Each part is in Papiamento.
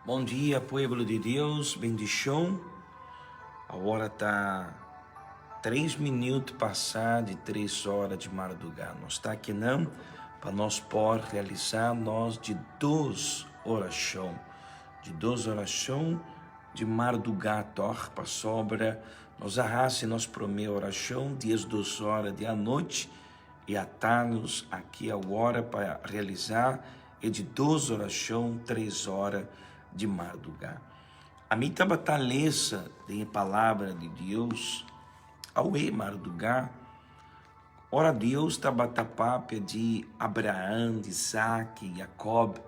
Bon dia pueblo di Dios, bendicion. Awor ta 3 minuut pasa di 3 ora di marduga. Nos ta akinan pa nos por realisa nos di dos oracion. Di dos oracion di marduga toch, pasobra nos a haci nos prome oracion 12 ora di anochi y ata nos aki awor pa realisa e di dos orashon tres ora di mardugá. Ami tabata lesa den e Palabra di Dios awe mardugá, ora Dios tabata papia di Abraham, di Isaki, Jakob.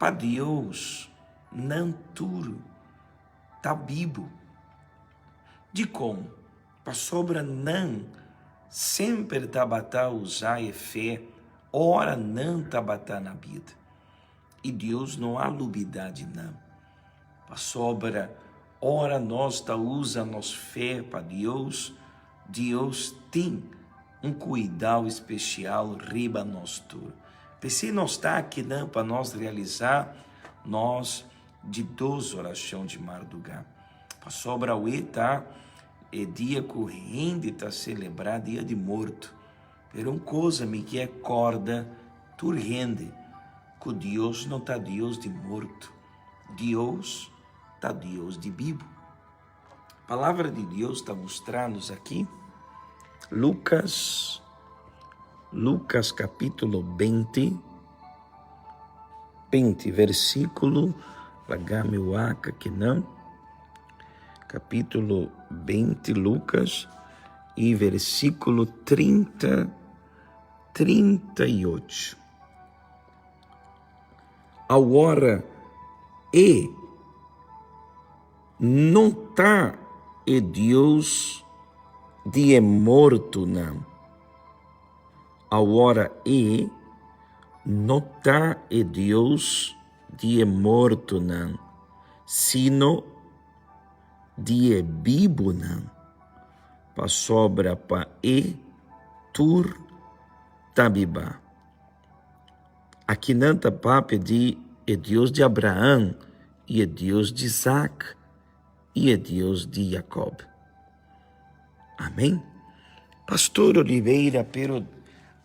Pa Dios, nan tur ta bibu. Dikon? Pasobra nan semper tabata usa e fe ora nan tabata na bida, i Dios no a lubidá di nan. Pasobra ora nos ta usa nos fe pa Dios, Dios tin un kuidau spesial riba nos tur. P'esei nos ta akinan pa nos realisá nos di dos orashon di mardugá. Pasobra awe ta e dia ku hende ta selebrá Dia di Morto. Pero un kosa mi kier kòrda tur hende, ku Dios no ta Dios di morto, Dios ta Dios di bibu. Palabra di Dios ta mustra nos aki, Lukas, Lukas kapítulo 20, 20 versíkulo, laga mi wak akinan, kapítulo 20 Lukas i versíkulo 30, 38. Awor e no ta e Dios di e mortonan. Awor e no ta e Dios di e mortonan, sino di e bibunan, pasobra pa e tur ta biba. Akinan ta papia di e Dios di Abraham i e Dios di Isaac i e Dios di Jacob. Amén. Pastor Oliveira, pero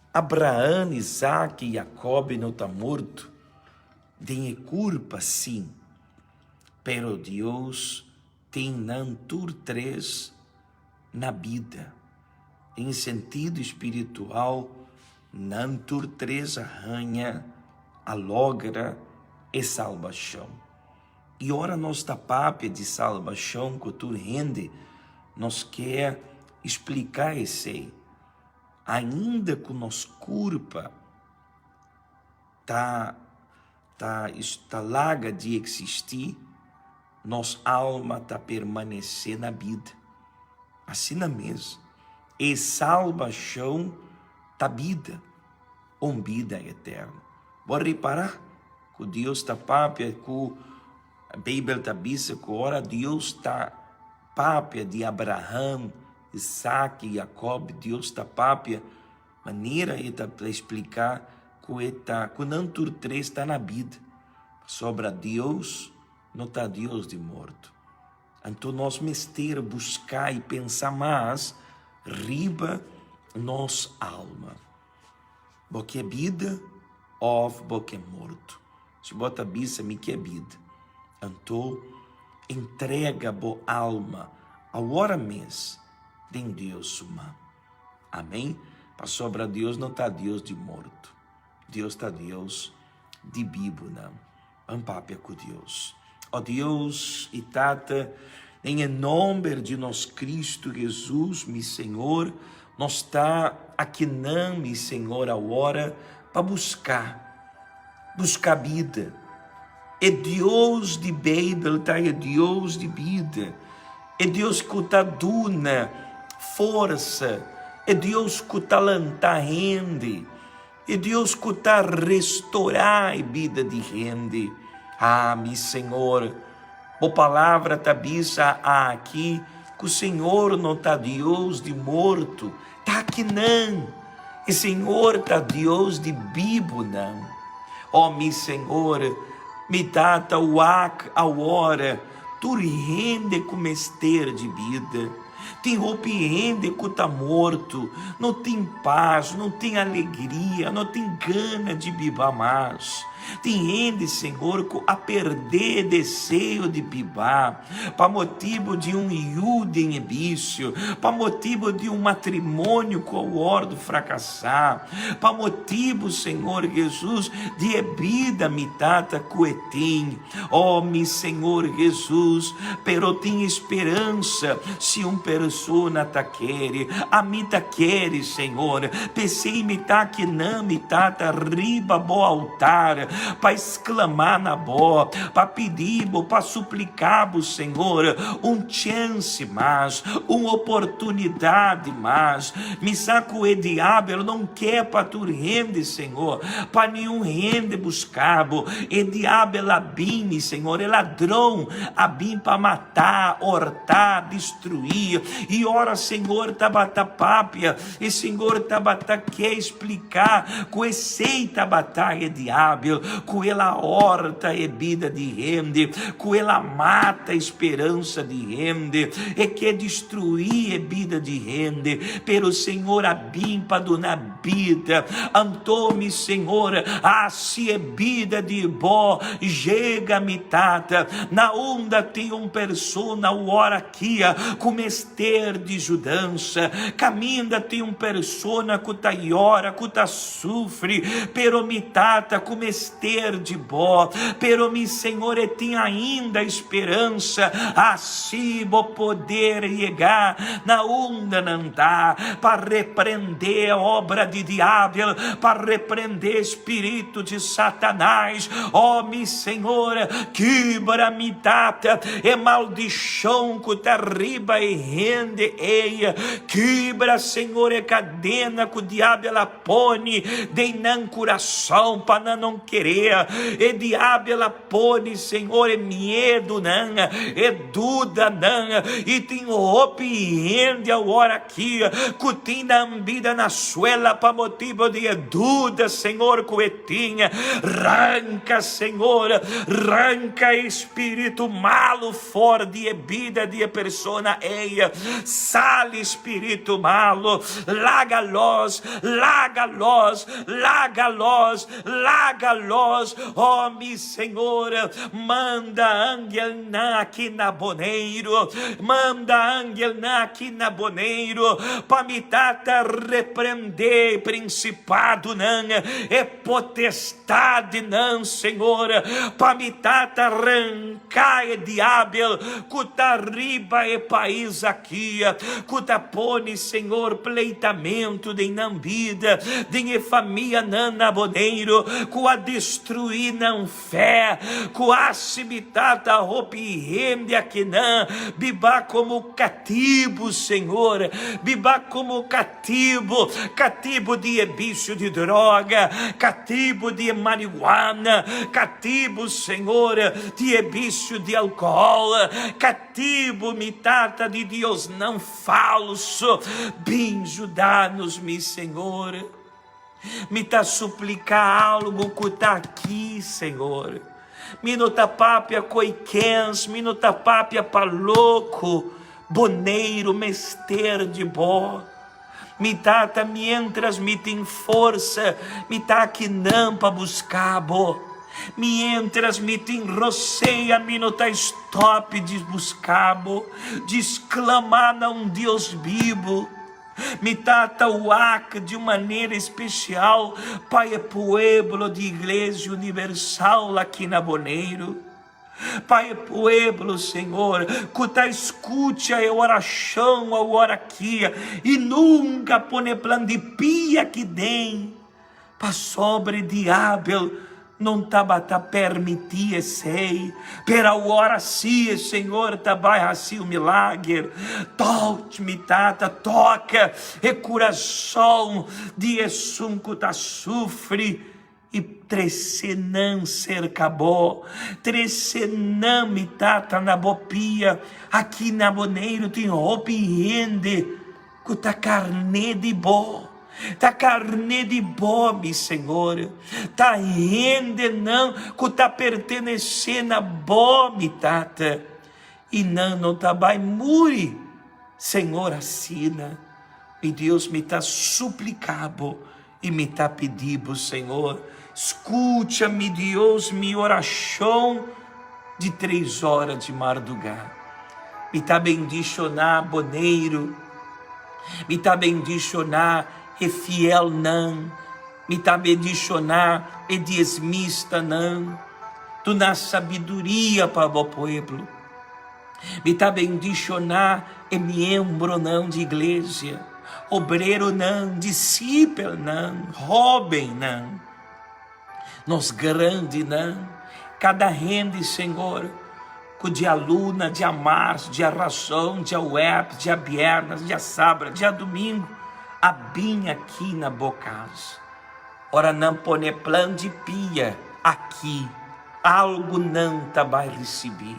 Abraham, Isaac i Jacob no ta morto? Den e curpa sí, pero Dios tin nan tur tres na bida. Den sentido spiritual, nan tur tres a haña, a logra e salbacion. I ora nos ta papia di salbashon ku tur hende, nos ke splika esei. Ainda ku nos kurpa ta ta ta laga di eksistí, nos alma ta permanesé na bida. Asina mes, e salbashon ta bida, un bida eterno. Bo a ripará ku Dios ta papia ku Beibel ta bisa ku ora Dios ta papia di Abraham, Isaac i Jacob, Dios ta papia manera e ta splika ku e ta ku nan tur tres ta na bida, pasobra Dios no ta Dios di morto. Anto nos mester buska i pensa mas riba nos alma. Bo ke bida òf bo ke morto? Si bo ta bisa mi ke bida, anto entrega bo alma awor mes den Dios su man. Amen. Pasobra Dios no ta Dios di morto, Dios ta Dios di bibunan. Ban papia ku Dios. O Dios i Tata, den e nomber di nos Cristo Jesus, mi Señor, nos ta akinan, mi Señor, awor pa busca, busca bida. E Dios di Bijbel ta e Dios di bida, e Dios ku ta duna forsa, e Dios ku ta lanta hende. E Dios ku ta restorá e bida di hende. Ah, mi Señor, bo palabra ta bisa aki ku Señor no ta Dios di morto, ta akinan. E Señor ta Dios di bibunan. Oh, mi Señor, Mi tata wak awor tur hende ku mester di bida. Tin hopi hende ku ta morto, no tin pas, no tin alegria, no tin gana di biba mas. Tin hende, Señor, ku a perdé e deseo di biba pa motibu di un yu den e bisio, pa motibu di un matrimonio ku a wòrdu frakasá, pa motibu, Señor Jesus, di e bida mi tata ku e tin. Oh, mi Señor Jesus, pero tin speransa si un persona ta kere. Ami ta kere, Señor. P'esei mi ta akinan, mi Tata, riba bo altar, pa sklamá na bo, pa pidi bo, pa supliká bo, Señor, un chènse mas, un oportunidat mas. Mi sa ku e diabel no ke pa tur hende, Señor, pa niun hende buska bo. E diabel a bini, Señor, e ladron a bin pa mata, horta, destruí. I ora Señor tabata papia, e Señor tabata ke spliká ku esei tabata e diabel, ku el a horta e bida di hende, ku el a mata e speransa di hende, e ke destruí e bida di hende. Pero Señor a bin pa duna bida. Anto, mi Señor, hasi e bida di bo yega mi Tata, na unda tin un persona awor aki ku mester di yudansa, kaminda tin un persona ku ta yora, ku ta sufri, pero mi Tata ku mester di bo, pero mi Señor e tin ainda speransa, hasi bo poder yega na unda nan ta, pa reprendé obra di diabel, pa reprendé spiritu di Satanás. Oh, mi Señor, kibra mi Tata e maldishon ku ta riba e hende ei. Kibra, Señor, e kadena ku diabel a pone den nan kurason pa nan no kere. E diabel a pone, Señor, e miedunan, e dudanan, i tin hopi hende awor aki ku tin nan bida na suela pa motibu di e duda, Señor, ku e tin. Ranka, Señor, ranka e spiritu malu for di e bida di e persona ei. Sali, spiritu malu, laga los, laga los, laga los, Laga los, oh mi Señor, manda angelnan aki na Boneiru, manda angelnan aki na Boneiru, pa mi tata reprendé e principadonan, e potestadnan, Señor, pa mi tata ranca e diabel cu ta riba e pais aki. Kia ku ta pone Señor pleitamentu den nan bida, den e famianan na Boneiru ku a destruí nan fe, ku hasi mi tata hopi hende akinan biba komo katibu, Señor, biba komo katibu, katibu di e bisio di droga, katibu di e marihuana, katibu, Señor, di e bisio di alkohòl, Katibu mi tata di diosnan falso, bin juda-nos mi Señor. Mi ta suplica algo cu ta aki, Señor. Mi no ta papia coi kens, mi no ta papia pa loco, Boneiru mester di bo. Mi tata, mientras mi tin forsa, mi ta akinan pa buska bo. Mientras mi tin rosea, mi no ta stòp di buska bo, di sklamá na un Dios bibu. Mi tata wak di un manera spesial pa e pueblo di Iglesia Universal aki na Boneiru. Pa e pueblo, Señor, cu ta scucha e oracion awor aki y nunca pone plan di pia aki den, pasobra e diabel non tabata permiti esey, pero awor si e Señor ta bay haci un milager. Touch mi Tata, toca e curason di esun cu ta sufri. I trese nan serka bo, trese nan, mi Tata, na bo pia. Aki na Boneiru tin hopi hende ku ta karné di bo. Ta karné di bo, mi Señor. Ta hendenan ku ta pertenesé na bo, mi Tata, i nan no ta bai muri, Señor, asina. Mi Dios, mi ta supliká bo i mi ta pidi bo, Señor, skucha, mi Dios, mi orashon di tres ora di mardugá. Mi ta bendishoná Boneiru, mi ta bendishoná e fielnan. Mi ta bendishoná e diesmistanan. Duna sabiduria pa bo pueblo. Mi ta bendishoná e miembronan di iglesia, obreronan, disipelnan, hóbennan, nos grandinan, kada hende, Señor, ku dialuna, diamars, diarason, diawèps, diabièrnès, diasabra, diadumingu, a bin aki na bo kas. Ora nan pone plan di pia aki, algu nan ta bai risibí,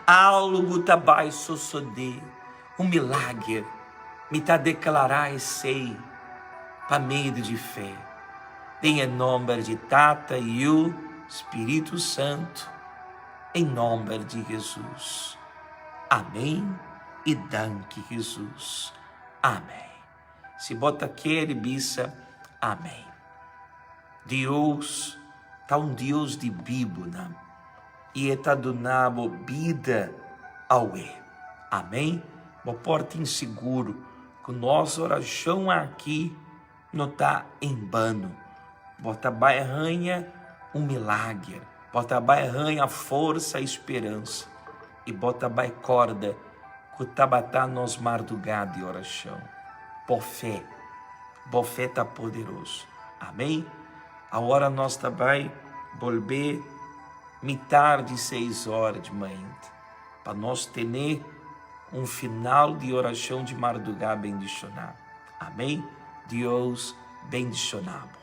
algu ta bai sosodé, un milager. Mi ta deklará esei pa medio di fe, den e nòmber di Tata, Yu, Spiritu Santu, em nòmber di Hesus. Amén i danki Hesus. Amén. Si bo ta kere bisa amén. Dios ta un Dios di bibunan i e ta duna bo bida awe. Amén. Bo por tin sigur ku nos orashon aki no ta en bano. Bo ta bai haña un milager. Bo ta bai haña forsa i speransa. I bo ta bai kòrda ku tabata nos mardugá di orashon. Bo fe, bo fe ta poderoso. Amén. Awor nos ta bai bolbe mitar di seis ora di mainta pa nos tene un final di orashon di mardugá bendishoná. Amén. Dios bendishoná bo.